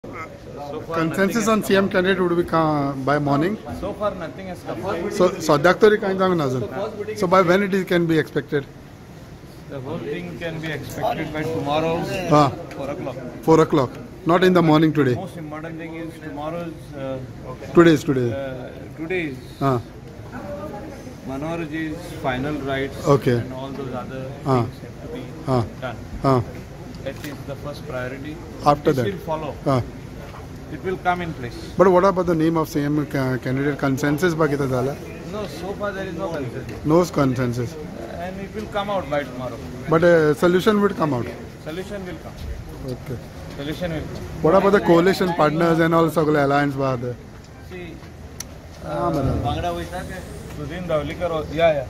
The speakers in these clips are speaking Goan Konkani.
So far Consensus on nothing has CM come out. Candidate would be by morning. So far nothing has come out. So सद्याक तरी कांय जावंक ना अजून. So by when it is can be expected? The whole thing can be expected by tomorrow, Ah. 4 o'clock. 4 o'clock. Not in the morning today. Most important thing is tomorrow's. Today is today. Today is Ah. Manoharji's final rites. Okay. And all those other Ah. things have to be Ah. done. Ah. That is the first priority. After This that. will follow. Ah. It will come in place. But what about the name of CM candidate consensus बा कितें जाला? No, so far there is no consensus. No consensus. And it will come out by tomorrow. But a solution would come out. Solution will come. Okay. Solution will come. What about the coalition partners and all सगळे alliance बा ते? See, Ah, बरोबर. Sudin Dhavalikar, yeah.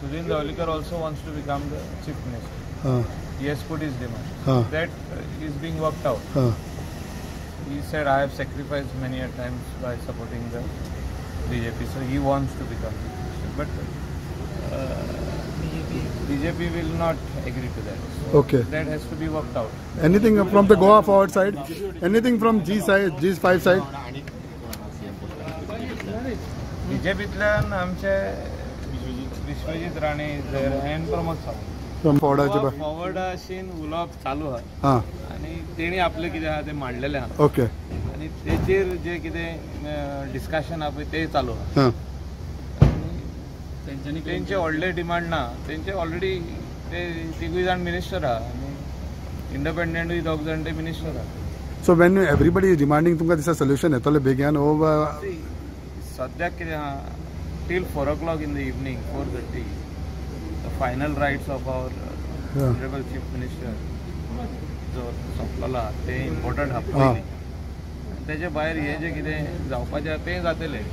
Sudin Dhavalikar also wants to become the chief minister. Ah. He has put his demand. Ah. That is being worked out. Ah. He said, I have sacrificed many a times by supporting the BJP, so he wants to become chief minister. But BJP will not agree to that. So Okay. That has to be worked out. Anything from the Goa Forward side? Anything from G side, G5 side? बीजेपीतल्यान आमचे Vishwajit Rane is there and Pramod Sawant. From Forward बा. फॉवर्डाशीन उलोवप चालू आहा हां. आनी तेणी आपलें कितें आहा तें मांडलेलें आहा Okay. आनी तेचेर जें कितें डिस्कशन आहा पळय तें चालू आहा. हां. आनी तेंचे व्हडले डिमांड ना, तेंचे ऑलरेडी ते तिगूय जाण मिनिस्टर आहा आनी इंडिपेंडंटूय दोग जाण ते मिनिस्टर आहा. So when everybody is demanding, तुमकां दिसता सोल्युशन येतलें बेगीन ओ See, सद्याक कितें आहा, till 4 o'clock in the evening, 4:30, the final rites of our honourable chief minister जो सोंपलेलो आहा तें इम्पोर्टंट आहा पयलीं. तेजे भायर हें जें कितें जावपाचें आहा तें जातलें.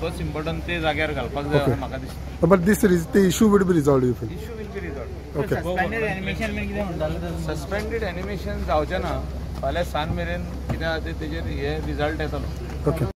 फर्स्ट इम्पोर्टंट तें जाग्यार घालपाक जाय अशें म्हाका दिसता. But this is the issue would be resolved, you feel? Issue will be resolved. Okay. Suspended animation बीन कितें म्हणटाले तर? सस्पेंडेड एनिमेशन जावचें ना, फाल्यां सांज मेरेन कितें आहा तें तेजेर हे रिजल्ट येतलो. Okay.